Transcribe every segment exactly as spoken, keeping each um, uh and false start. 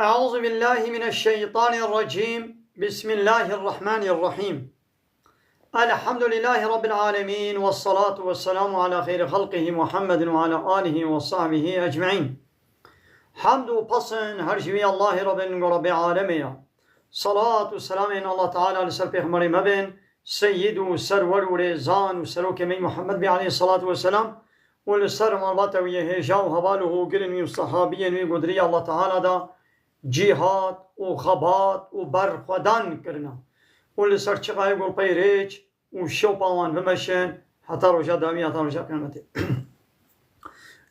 أعوذ بالله من الشيطان الرجيم. بسم الله الرحمن الرحيم. الحمد لله رب العالمين، والصلاة والسلام على خير خلقه محمد وعلى آله وصحبه أجمعين. Hamd û pesn her ji wî Allahê re bin, ku Rebbê alemê ye. Salat û selamên Allah Teala li ser Pêxemberê me bin, seyyid û serwer û rêzan û serokê me Muhammed bî aleyhissalatu vesselam, û li ser malbata wî yê hêja û heval û hogirên wî û sehabiyên wî ku di rêya Allah Teala de cîhad û xebat û berxwedan kirine û li ser çiqayê ku pey rêç û şewpa wan bimeşin heta roja dawî, heta roja qiyametê.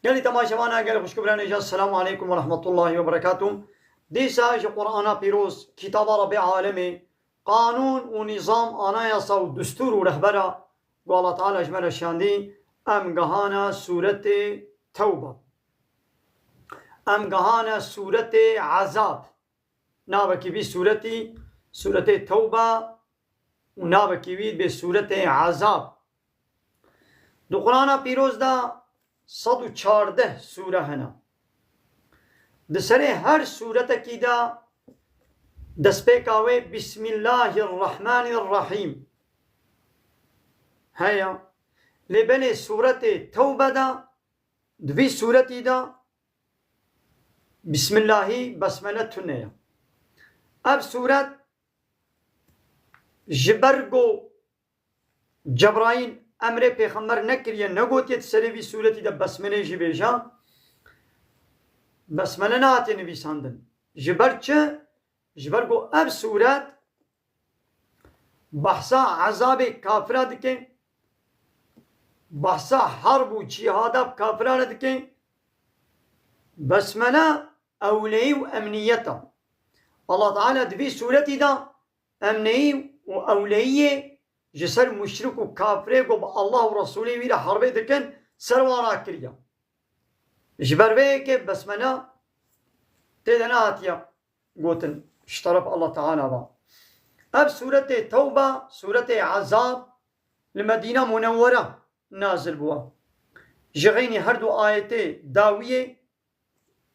Gelî temaşevana, gelî xwişk û birayên hêja, Selamu aleykum ve rahmetullahi ve berekatuh. Dîsa ji Qur'ana pîroz, kitaba Rebbê alemê, qanûn û nîzam, anayasa û destûr û rehbera ku Allah Teala ji me re şandî, em gehana sûretê Tewbe. Em gehana sûretê Ezab. Navekî vî sûretî, sûretê Tewbe û navekî wî bê sûretê Ezab. Di Qur'ana pîroz de sed û çardeh sûre hene. Di serê her sûretekî de destpêka wê Bismillahirrahmanirrahîm heye. Lê belê sûretê Tewbe de, di vî sûretî de Bismillahî, besmele tune ye. Ev sûret ji ber ku Cebraîl emrê pêxember nekiriye, negotiye di serê vî sûretî de besmelê jî bêje. Besmele nehatiye nivîsandin. Ji ber çi? Ji ber ku ev sûret behsa ezabê kafira dike, behsa herb û cîhada bi kafira re dike. Besmele ewleyî û emniyet e. Allah Teala di vî sûretî de emneyî û ewleyiyê ji ser muşrik û kafirê ku bi Allah û Resûlê wî re herbê dikin, ser wan rakiriye. Ji ber vê yekê besmele tê de nehatiye gotin ji teref Allah Teala ve. Ev sûretê Tewbe, sûretê Ezab li Medîna Munewwere nazil bûye. Ji xeynî her du ayetê dawiyê,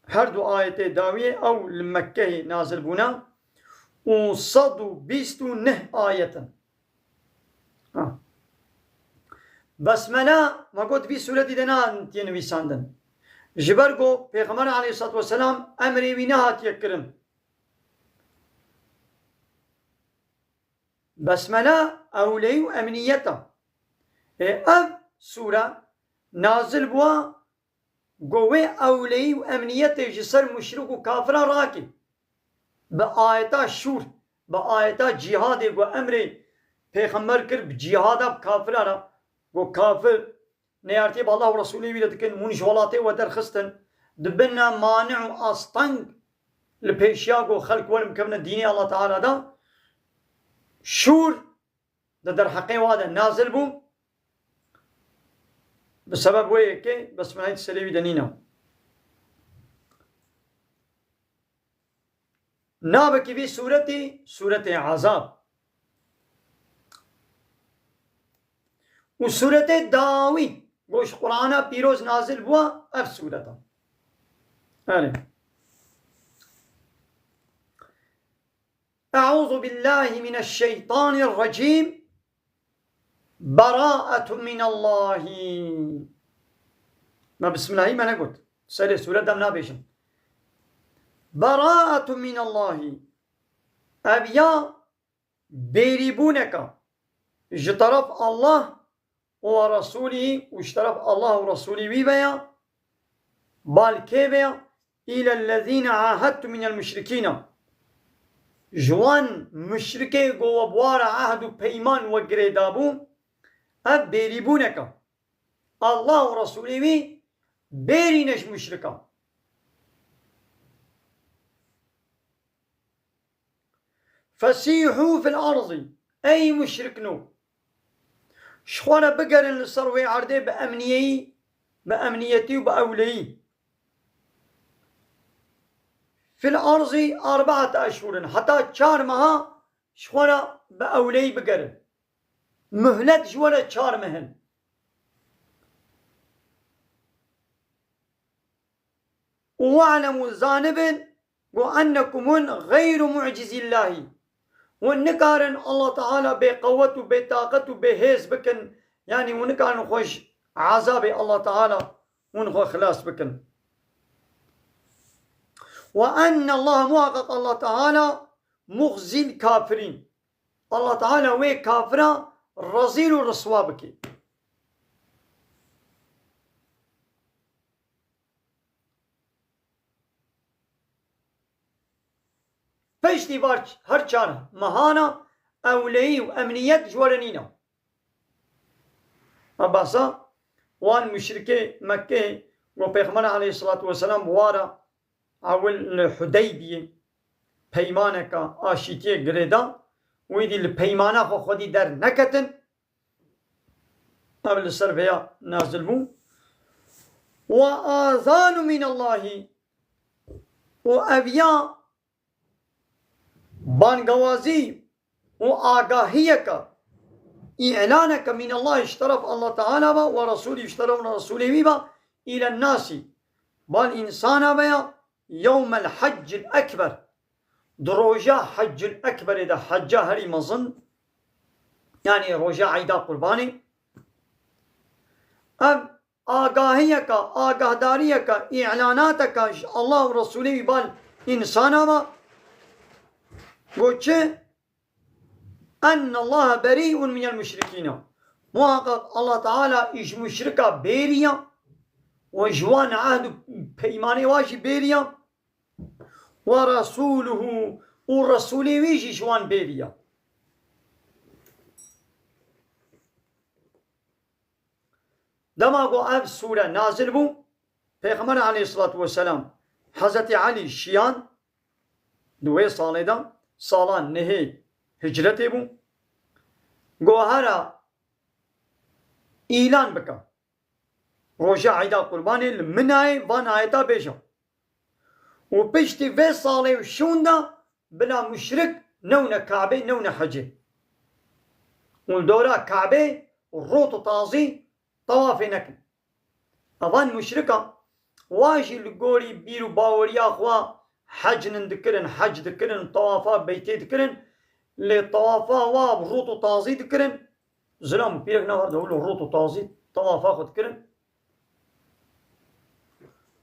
her du ayetê dawiyê ew li Mekkeyê nazil bûne û sed û bîst û neh ayet in. Ha. Besmele, me got, vî sûretî de nehatiye nivîsandin. Ji ber ku Pêxember aleyhissalatu vesselam emrê wî nehatiye kirin. Besmele ewleyî û emniyet e. Ê ev sûre nazil bûye ku wê ewleyî û emniyetê ji ser muşrik û kafira rakê. Bi ayeta şûr, bi ayeta cîhadê ku emrê pêxember kir bi cîhada bi kafira re, ku kafir neyartiyê bi Allah û Resûlê wî re dikin, hûn ji welatê we derxistin, dibine mani û asteng li pêşiya ku xelk werin bikevine dînê Allah Teala de, şûr di derheqê wa de nazil bû, bi sebeb wê yekê besmeleyê di serê wî de nîne. Navekî vî sûretî, sûretê Ezab. Û sûretê dawî ku ji Qur'ana pîroz nazil bûye, ev sûret e. Erê. Eûzu billahî mineşşeytanirrecîm. Beraetun minallahî. Me bismillahî me negot. Serê sûret de em nabêjin. Beraetun minallahî. Ev ya bêrîbûneka ji teref Allah û Resûlî û ji teref Allah û Resûlî wî ve ya. Bal kê ve ya? Îlellezîne ahedtum minel muşrikîne. Ji wan muşrikê ku we bi wa re ehd û peyman we girê dabû, ev bêrîbûneke. Allah û Resûlê wî bêrîne ji muşrikan. Fesîhû fil erdî, ey muşrikno, ji xwe re bigerin li ser wê erdê bi emniyeyî, bi emniyetî û bi ewleyî. Fil erdî erbeate eşhurin, heta çar meha ji xwe re bi ewleyî bigerin. Muhlet ji we re çar meh in. Û we'lemû, zanibin, Got, ennekum hûn xeyru mu'cizîllahî. Hûn nikarin Allah Teala bê qewet û bê taqet û bê hêz bikin. Yanî hûn nikarin xwe ji ezabê Allah Teala hûn xwe xilas bikin. Ve enne Allah, muhaqqeq Allah Teala muxzîl kafirîn. Allah Teala wê kafira rezîl û riswa bike. Piştî var her çar mehana ewleyî û emniyet ji we re nîne. Me behsa wan muşrikê Mekkê ku Pêxember aleyhisselatu vesselam wara ewil li Hudeybiyê peymaneka aşîtiyê girêda, wî dî li peymana xwe xwedî derneketin. Ev li ser vêya nazil bû. Ve azanu minallahî, û ev ya bangewazî û agahiyeke, îlaneke minallahî ji teref Allah Teala ve ve Resûlî ji teref Resûlê wî ve îlen nasî, bal însana ve ya yewmel heccil ekber. Di roja Heccil Ekberê de, hecca herî mezin, yanî roja Eyda Qurbanê, ev agahiyeke, agahdariyeke, îlanateke ji Allah û Resûlê wî bal însana ve. Got çi? Enne Allahe berî'un minel muşrikîne. Muhaqqeq Allah Teala ji muşrika bêrî ya û ji wan ehd û peymanê wa jî bêrî ya. Ve rasûluhu, û Resûlê wî jî ji wan bêrî ya. Dema ku ev sûre nazil bû, Pêxember aleyhisselatu vesselam Hezretî Elî şiyan di wê salê de, sala nehê hicretê bû, got, here îlan bike. Roja Eyda Qurbanê li Minayê van ayeta bêje. Û piştî vê salê û şûnda bila muşrik newne Kabê, newne hecê. Û li dora Kabê rot û tazî tawafê nekin. Evan muşrika wa jî li gorî bîr û baweriya xwe hecnin dikirin, hec dikirin, tawafa beytê dikirin, lê tawafa wa bi rot û tazî dikirin. Zilam û pîrek ne war de wilo rot û tazî tawafa xwe dikirin.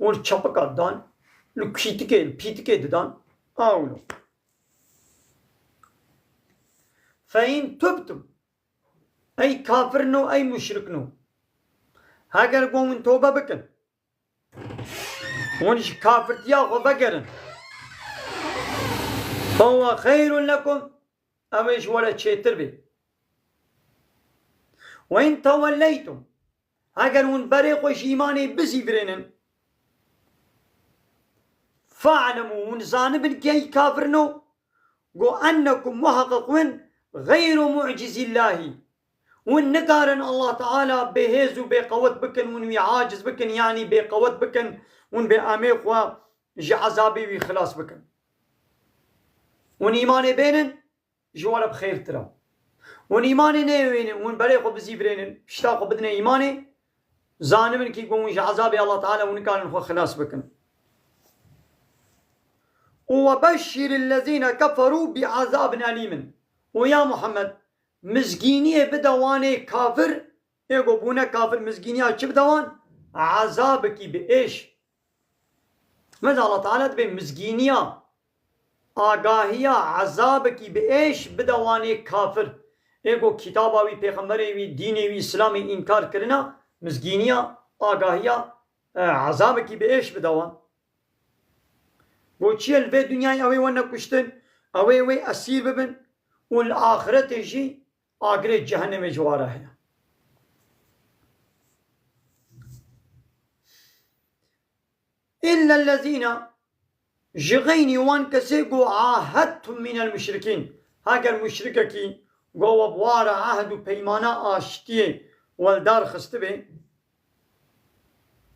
Û li çepika didan, li kîtikê, li pîtikê didan. A wilo. Fe in tubtum. Ey kafirno, ey muşrikno. Heger ku hûn tobe bikin, hûn ji kafirtiya xwe vegerin. Fehuwe xeyrun lekum, ew ê ji we re çêtir bê. Ve in tewelleytum, heger hûn berê xwe ji îmanê bizîvirênin, fe'lemû, hûn zanibin kê kafirno, got, ennekum, muheqeq hûn, xeyru mu'cizîllahî. Hûn nikarin Allah Teala bêhêz û bêqewet bikin, hûn wî aciz bikin, yanî bêqewet bikin, hûn bê emê xwe ji ezabê wî xilas bikin. Hûn îmanê bênin, ji we re bi xêrtir e. Hûn îmanê neyêwînin, hûn berê xwe bizîvirênin, pişta xwe bidine îmanê, zanibin kî ku hûn ji ezabê Allah Teala hûn nikarin xwe xilas bikin. Û ve beşşîril lezîne keferû bi ezabin elîmin. Û ya Muhammed, mizgîniyê bide wanê kafir, ê ku bûne kafir, mizgîniya çi bide wan? Ezabekî bi êş. Mez Allah Teala dibê mizgîniya, agahiya, ezabekî bi êş bide wanê kafir. Ê ku kitaba wî, pêxemberê wî, dînê wî, Îslamê înkar kirina, mizgîniya, agahiya, e, ezabekî bi êş bide wan. Got çi ye, li vê dinyayê ew ê wene kuştin, ew ê wê esîr bibin û li axiretê jî agirê cehennemê ji wa re heye. Îllellezîne, ji xeynî wan kesê ku ahedtum mînel muşrikîn, heger muşrikekî ku we bi wa re ehd û peymana aştiyê we li dar xistibê,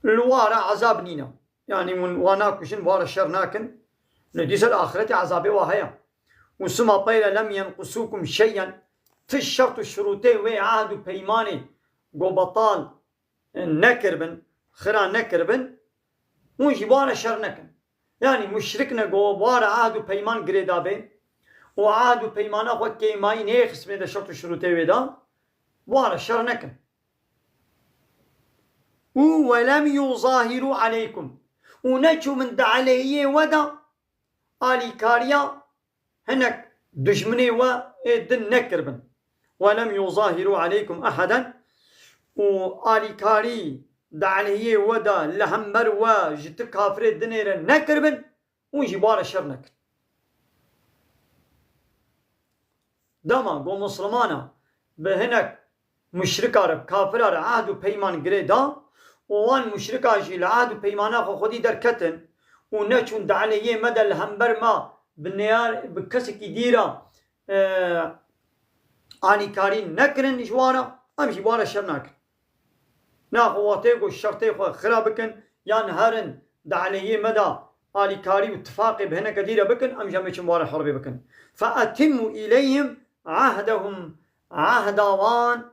li wa re ezab nîne. Yanî hûn wa nakuşin, wa re şer nakin. Lê dîsa li axiretê ezabê wa heye. Û sima peyre lem yenqusûkum şey'en, ti şert û şurûtê wê ehd û peymanê ku betal nekiribin, xira nekiribin, hûn jî bi wan re şer nekin. Yanî muşrik ne go wara ahd û peyman girêda bê û ahd û peymana xwe kêmayî nê xismê de şert û şurûtê wê de, wara şer nekin. Û "Ve lem yuzahirû aleykum", û neçû min di aleyhiyê we de alîkariya hinek dijminê we ê din nekiribin. "Ve lem yuzahirû aleykum eheden", û alîkarî di aleyhiyê we de li hember we ji ti kafirê dinê re nekiribin, hûn jî wara şer nekin. Dema ku Muslimana bi hinek muşrika re, kafira re ahd û peyman girê da û wan muşrika jî li ahd û peymana xwe xwedî derketin û neçûn di aleyhiyê me de li hember me bi neyar, bi kesekî dî re, e, alîkarî nekirin ji wan re, em jî wan re şer nakin. Naxwe wextê ku şertê xwe xira bikin, yan herin di aleyhiyê me de alîkarî û tifaqê bi hineke dî re bikin, em jî em biçin wara herbê bikin. "Fe etimmu îleyhim ahdehum", ahda wan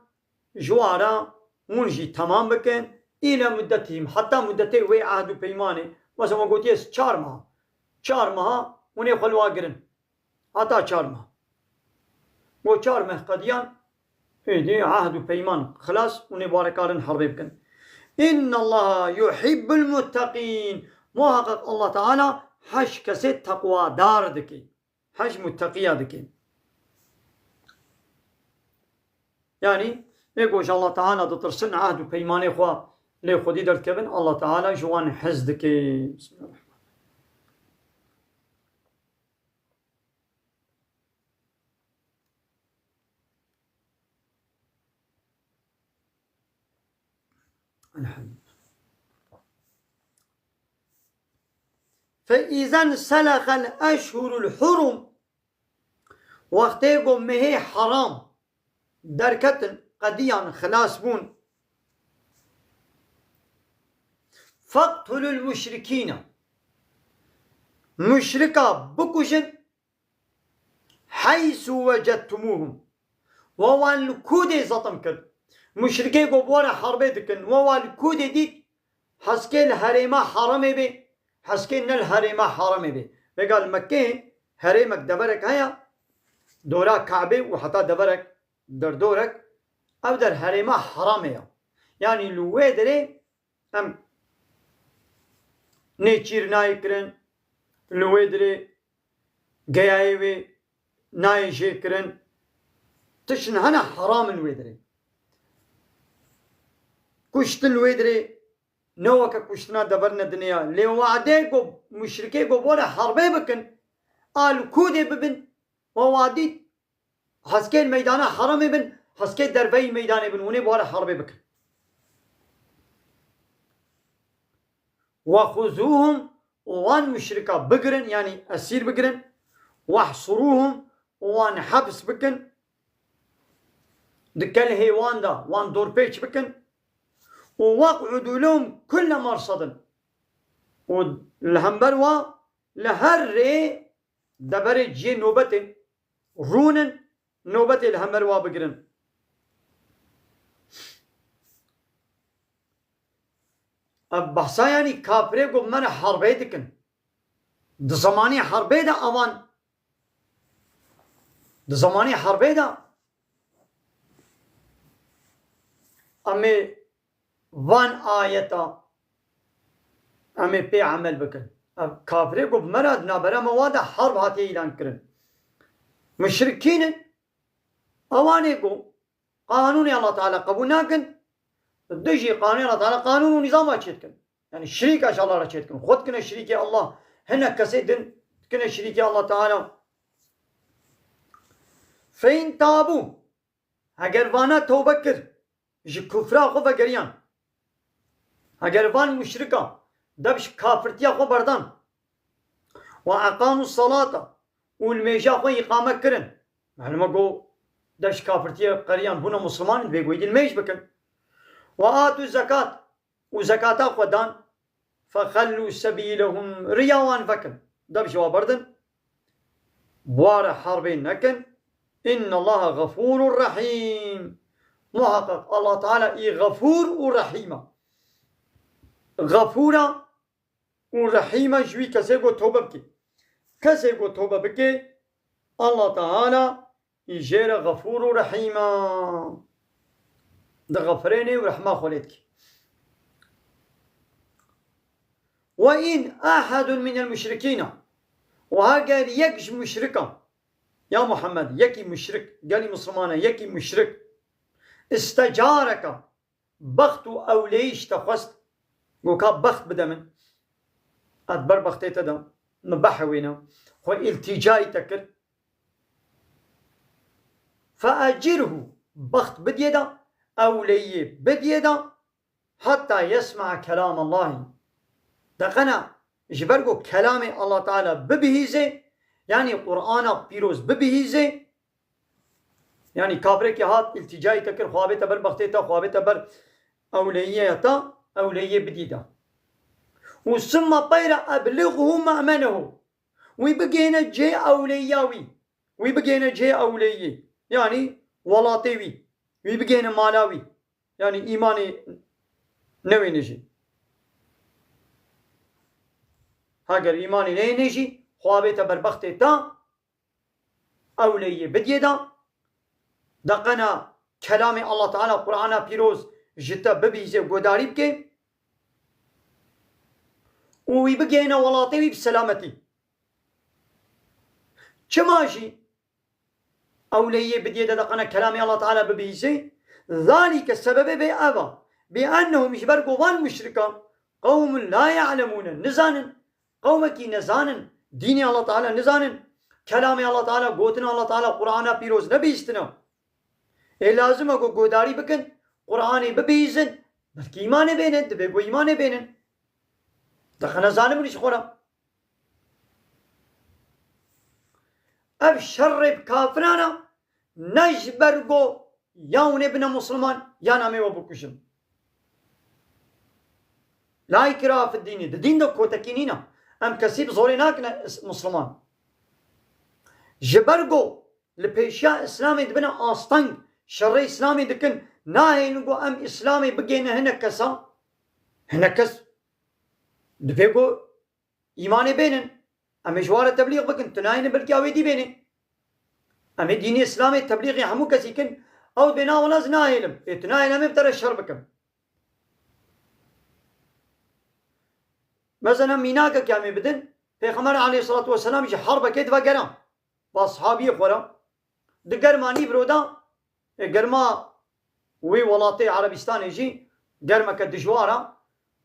ji wan re hûn jî temam bikin, île muddetihim, heta muddetê wê ahd û peymanê, mesela we gotiye çar meha, çar meha hûn ê xwe li wa girin. Heta çar meh. Bo çar meh qediyan, êdî ahd û peyman xilas û nê barekarin herbê bikin. "Innallaha yuhibbul mutteqîn." Muhaqqeq Allah Teala heş kesê teqwadar dike. Heş mutteqiya dike. Yanî, ê ku ji Allah Teala ditirsin, ahd û peymanê xwe lê xwedî derdikevin, Allah Teala ji wan hez dike. Bismillahirrahmanirrahim. Elhamdülillah. Fe izen selexel eşhurul hurum, wextê ku mehê heram derketin, qediyan, xilas bûn. Feqtulul muşrikîne. Muşrika bikujin, heysu vecettumuhum. Wa wan li kûdê zetim kir. Muşrikê ku bi we re herbê dikin, wa wan li kûdê dît, heskê li herêma heramê bê, heskê ne li herêma heramê bê. Vêga li Mekkê herêmek deverek heye, dora Kabê û heta deverek derdorek, ev der herêma heramê ya. Yanî li wê derê em nêçîr nayê kirin, li wê derê geyayê wê nayê jê kirin. Tişt hene heram in wê derê. Kuştin wê derê ne weke kuştina deverine dinê ya. Lê wadê ku muşrikê ku bore herbê bikin, a li kûdê bibin, wa wadî heskê meydana heramê bin, heskê derveyî meydanê bin, hûnê bi were herbê bikin. Ve xuzuhum, û wan muşrika bigirin, yanî esîr bigirin. Wehsuruhum, û wan heps bikin. Di kelhê wan de wan dorpêç bikin. Û weq'udu lehum kulle mersadin. Û li hember wa li her rê deverê cihê nobetê rûnin, nobetê li hember wa bigirin. Ev behsa yanî kafirê ku me re herbê dikin. Di zemanê herbê de avan, di zemanê herbê de em ê van ayeta em ê pê emel bikin. Ev kafirê ku bi me re di navbera me wa de herb hatiye îlan kirin. Muşrikîn in, ewanê ku qanûnê Allah Teala qebûl nakin, dijî qanûnê Allah Teala qanûn û nîzama çêdikin. Yani şirîka ji Allah re çêdikin. Xwe dikine şirîkê Allah. Hinek kesê din dikine şirîkê Allah Teala. Fe in tabû. Heger vana tewbe kir, ji kufra xwe vegeriyan. Heger van muşrika dev ji kafirtiya xwe berdan. Ve eqamu salata, û li mêja xwe îqame kirin. Malum e ku dev ji kafirtiyê qeriyan bûne Musliman, divê ku êdî li mêj bikin. Ve atu zekat, û zekata xwe dan, fexellû sebîlehum, riya wan vekin. Dev ji wa berdin, bi wa re herbê nekin. Innallaha xefûrun rehîm. Muhaqqeq Allah Teala î xefûr û rehîm e. Xefûr e, û rehîm e ji wî kesê ku tobe bike. Kesê ku tobe bike, Allah Teala jê re Xefûr û Rehîm e. Dixefirêne û rehma xwe lê dike. Ve in ahadun minel muşrikîne. Û heger yek ji muşrikan, ya Muhammed, yekî muşrik, gelî Mislimane, yekî muşrik, istecareke, bext û ewleyî ji te xwest, got ka bext bide min, ez ber bextê te de, min behewêne, xwe îltîcayî te kir. Feecirhu, bext bidiyê de, ewleyiyê bidiyê de, heta yesme'a kelam Allahî. Deqena ji ber ku kelamê Allah Teala bibihîzê, yanî Qur'ana pîroz bibihîzê, yanî kafirekî hat îltîcayî te kir, xwe avête ber bextê te, xwe avête ber ewleyiyê te, ewleyiyê bidî de. Û summa peyre ebliğhu me'menehu. Wî bigihêne cihê ewleyiya wî. Wî bigihêne cihê ewleyiyê. Yanî welatê wî. Wî bigihêne mala wî. Yanî îmanê newêne jî. Heger îmanê neyêne jî, xwe avête ber bextê te, ewleyiyê bidiyê de, deqena kelamê Allah Teala, Qur'ana pîroz ji te bibihîzê, guhdarî bike û wî bigihêne welatê wî bi selametî. Çima jî ewleyiyê bidiyê de deqena kelamê Allah Teala bibihîzê? Zalike, sebebê vê ev e. Bi ennehum, ji ber ku van muşrikan, qewmun la ya'lemûne, nizanin, qewmekî nezanin, dînê Allah Teala nizanin, kelamê Allah Teala, gotina Allah Teala, Qur'ana pîroz nebihîstine. Ê lazim e ku guhdarî bikin, Qur'anê bibihîzin, belkî îmanê bênin, divê ku îmanê bênin. Deqena zalim in ji xwe re. Ev şerê bi kafiran e, ne ji ber ku ya hûn ê bine Musliman, yan em ê we bikujin. La îkrahe fid dînî. Di dîn de kotekî nîne. Em kesî bi zorê nakine is-, Musliman. Ji ber ku li pêşiya Îslamê dibine asteng, şerê Îslamê dikin, nahêlin ku em Îslamê bigihêne hinek kesa, hinek kes divê ku îmanê bênin. Em ê ji wan re teblîx bikin. Tu nayêne belkî ew ê dî bêne. Em ê dînê Îslamê teblîxê hemû kesî kin. Ew dibê na wela ez nahêlim. Ê tu nahêle em ê bi te re şer bikin. Mesela mînakekê em ê bidin. Pêxember aleyhissalatu vesselam ji herbekê dive geran. Ba sahabiyê xwe re. Di germa Nîvro de, e, germa wê welatê Erebîstanê jî germeke dijwar e.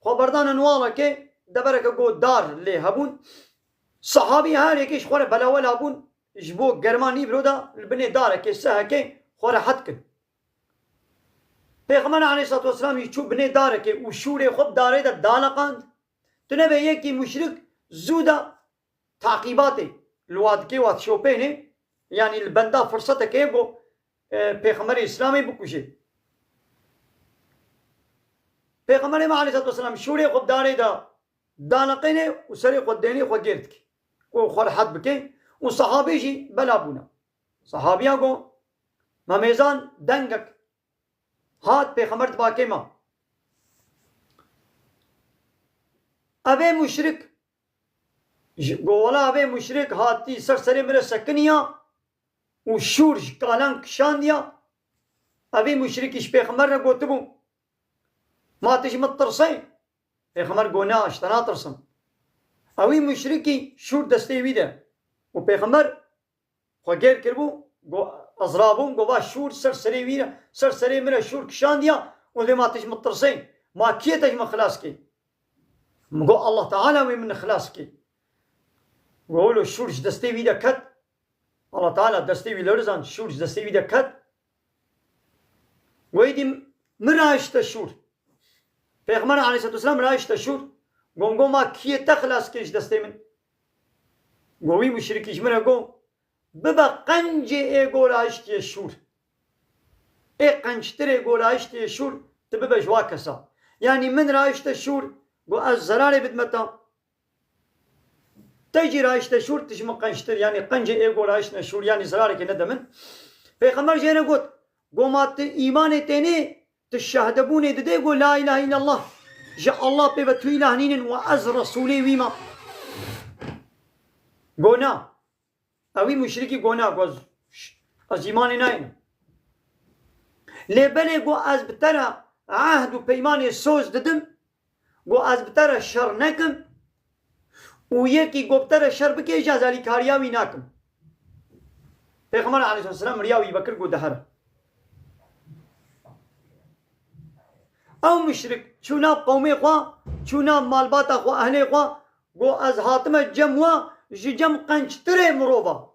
Xwe berdane niwalekê, devereke ku dar lê hebûn. Sahabî her yekê ji xwe re belawela bûn, ji bo germa Nîvro de li binê darekê, sehekê xwe rehet kin. Pêxember aleyhissalatu vesselam jî çû binê darekê û şûrê xwe bi darê de daleqand. Tu nebe yekî muşrik zû de taqîbatê li wa dikê, wa dişopênê, yanî li benda firsetekê ye ku, e, Pêxemberê Îslamê bikujê. Pêxemberê me aleyhissalatu vesselam şûrê xwe bi darê de daneqênê û serê xwe dênê xwe gêr dikê. Ku xwe rehet bike û sahabê jî bela bûne. Sahabiya got, me mêzan dengek hat Pêxember dibakê me. Evê muşrik, ji, got, wela evê muşrik hatî ser serê min re sekiniya û şûr ji kalan kişandiya. Evê muşrikî ji Pêxember re gotibû, ma tu ji min tirsê? Pêxember got, na, ji te natirsim. Ewî muşrikî şûr destê wî de. Û Pêxember xwe gêr kiribû, got, ez rabûm, got, va şûr ser serê wî re, ser serê min re şûr kişandiya, û dê ma tu ji min tirsê, ma kî ye te ji min xilas kê? Min got, Allah Teala wê min xilas kê. Got, wilo şûr ji destê wî de ket. Allah Teala destê wî lerizand, şûr ji destê wî de ket. Got, êdî min rahişte şûr. Pêxember aleyhissalatu vesselam rahişte şûr. Got, got, ma kî ye te xilas kê ji destê min? Got, wî muşrikî ji min re got, bibe qencê ê go rahiştiye şûr. Ê qenctirê go rahiştiye şûr, tu bibe ji wa kesa. Yanî min rahişte şûr, got, ez zerarê bidime te. Te jî rahişte şûr, tu ji min qenctir, yanî qencê ê go rahiştine şûr, yanî zerarekê nede min. Pêxember jê re got, got, ma tu îmanê tênê, tu şehdebûnê didê, got, la îlahe îllallah. Ji Allah pê ve tu îlah nînin û ez Resûlê wî me. Go na. Ewî muşrikî go na, go ez, ez îmanê nayênim. Lê belê go ez bi te re ehd û peymanê soz didim, go ez bi te re şer nekim û yekî go bi te re şer bike, jî ez alîkariya wî nakim. Pêxember aleyhisselam riya wî vekir, go dihere. Ew muşrik çû nav qewmê xwe, çû nav malbata xwe, ehlê xwe, go ez hatime cem we, ji cem qenctirê mirova.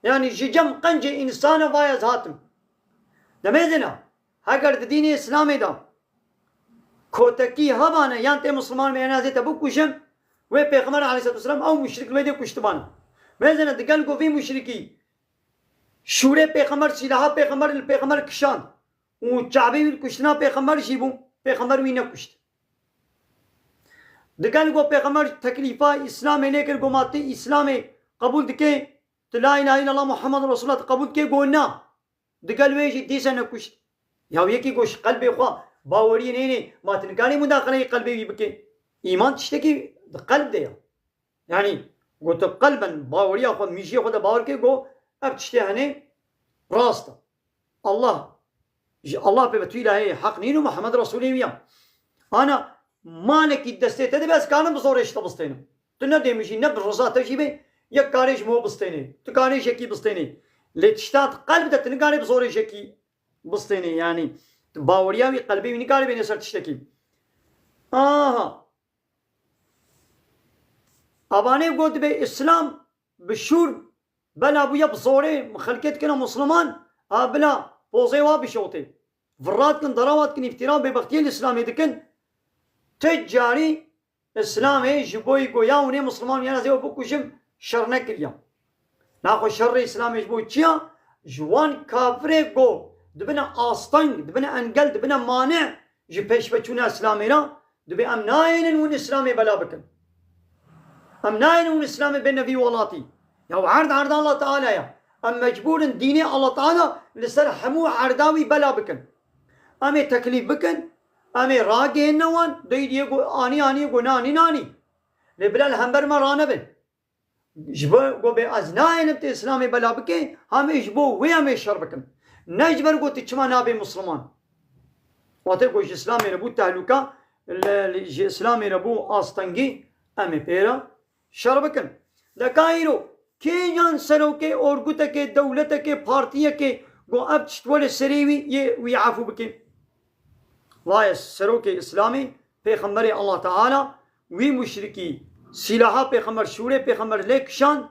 Yanî ji cem qencê însana va ez hatim. Demê zina, heger di dînê Îslamê de kotekî hebane yan tê Misliman me, en azê te bikujim, wê Pêxember aleyhisselatu vesselam ew muşrik li wê dê kuştibana. Mêzine digel go vî muşrikî şûrê Pêxember, sîlaha Pêxember li Pêxember kişand û çavê wî li kuştina Pêxember jî bû, Pêxember wî nekuşt. Digel go Pêxember teklîfa Îslamê lê kir, go ma tu Îslamê qebûl dikê, tu la îlahe îllallah Muhammed Resulullah tu qebûl dikê, go na. Digel wê jî dîse nekuşt. Ya yekî go ji qelbê xwe baweriyê neyne, ma tu nikarî mudaxeleyê qelbê wî bikê. Îman tiştekî di qelb de ye. Yanî go tu qelben baweriya xwe, mijiyê xwe de bawer kê, go ev tiştê henê rast e. Allah, ji Allah pê ve tu îlahê heq nîn û Muhammed Resûlê wî ye. Ana malekî destê te dibe, ez karim bi zorê ji te bistênim. Tu ne dê min jî, ne bi riza te jî bê, yek karê ji min bistênê. Tu karê ji yekî bistênê. Lê tişta di qelb de tu nikarê bi zorê ji yekî bistênê. Yanî tu baweriya wî, qelbê wî nikarê bêne ser tiştekî. Aha. Abanê got dibê Îslam bi şûr bela bûye bi zorê xelkê dikine Musliman, a bila pozê wa bişewtê. Virra dikin, derawa dikin, îftira û bêbextiyê li Îslamê dikin. Ti carî Îslamê ji bo yî goya hûnê Musliman yan ez ê we bikujim şer nekiriya. Naxwe şerê Îslamê ji bo çi ya? Ji wan kafirê ku dibine asteng, dibine engel, dibine mane ji pêşveçûna Îslamê re, dibê em nayênin hûn Îslamê bela bikin. Em nayênin hûn Îslamê bêne vî welatî. Ya erd erda Allah Teala ya. Em mecbûr in dînê Allah Teala li ser hemû erda wî bela bikin. Em ê teklîf bikin, em ê ragihîne wan, dey diyê ku anî anî, ku nanî nanî. Lê bila li hember me ranebin. Ji bo ku bê ez nayênim tu Îslamê bela bikê, em ê ji bo wê em ê şer bikin. Ne ji ber ku tu çima nabê Misliman. Wextê ku ji Îslamê re bû tehlûka, li, li, ji Îslamê re bû astengî, em ê pê re şer bikin. De ka îro kêjan serokê, orgutekê, dewletekê, partiyekê ku ev tişt were serê wî yê wî efû bikê? Vaye serokê Îslamê, Pêxemberê Allah Teala, wî muşrikî sîlaha Pêxember, şûrê Pêxember lê kişand,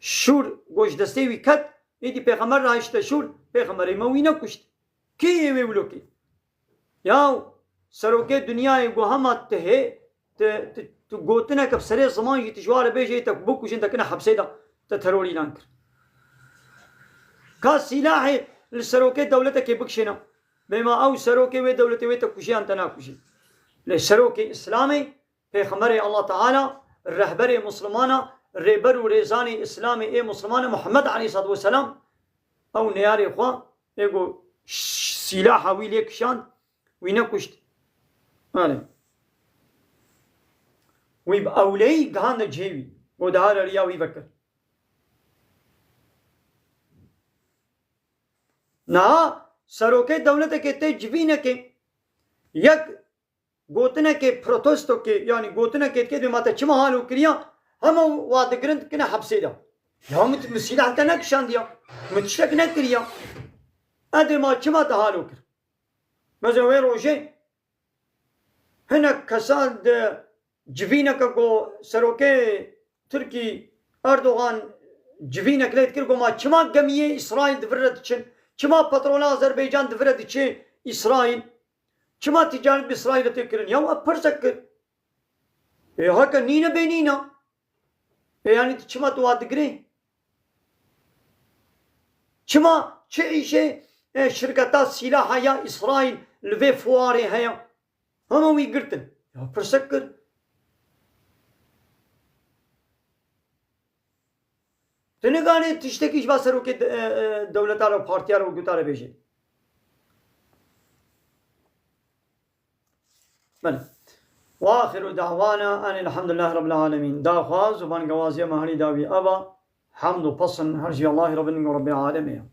şûr ku ji destê wî ket, êdî Pêxember rahişte şûr, Pêxemberê me wî nekuşt. Kê yê wê wilo kê? Yaw, serokê dinyayê ku hema tu hê, tu, tu, tu gotineke bi serê ziman jî tu ji wa re bêjê, te bikujin, te kine hepsê de, te teror îlan kir. Ka sîlahê li serokê dewletekê bikişêne. Bêma ew serokê wê dewletê wê te kujê yan te nakujê. Lê serokê Îslamê, Pêxemberê Allah Teala, rehberê Muslimana, rêber û rêzanê Îslamê ê Muslimana Muhammed aleyhissalatu vesselam, ew neyarê xwe ê ku sîlaha wî lê kişand, wî nekuşt. Erê. Wî bi ewleyî gihande cihê wî. Ku dihare riya wî vekir. Niha serokê dewletekê tê civînekê yek gotinekê protestokê, yanî gotinekê dike dê ma te çima halo kiriya, hema wa digirin dikine hepsê de. Ya min, min sîlah te nekişandiya, min tiştek nekiriya. Edê ma çima te halo kir? Mesela wê rojê hinek kesan di civîneke ku serokê Tirkî Erdogan civînek lê dikir, ku ma çima gemiyê Îsraîl di vir re diçin? Çima petrola Azerbaycan di vir re diçe Îsraîl? Çima ticaret bi Îsraîlê tê kirin? Ya ev pirsek kir. Ê heke nîne bê nîna. Ê yanî tu çima tu wa digirê? Çima çi îşê, e, şirketa sîlaha ya Îsraîl li vê fuarê heye? Hema wî girtin. Ya pirsek kir. Tu nikanî tiştekî ji ba serokê de-, e, e, dewleta re, partiya re û guta re bêjî. Belê. Ve axiru da'wana enil hamdulillahi rabbil alemin. Daxwaz û bangewaziya me herî dawî eva, hamd û pesn her jî Allahî Rabbin û Rabbê alemê ye.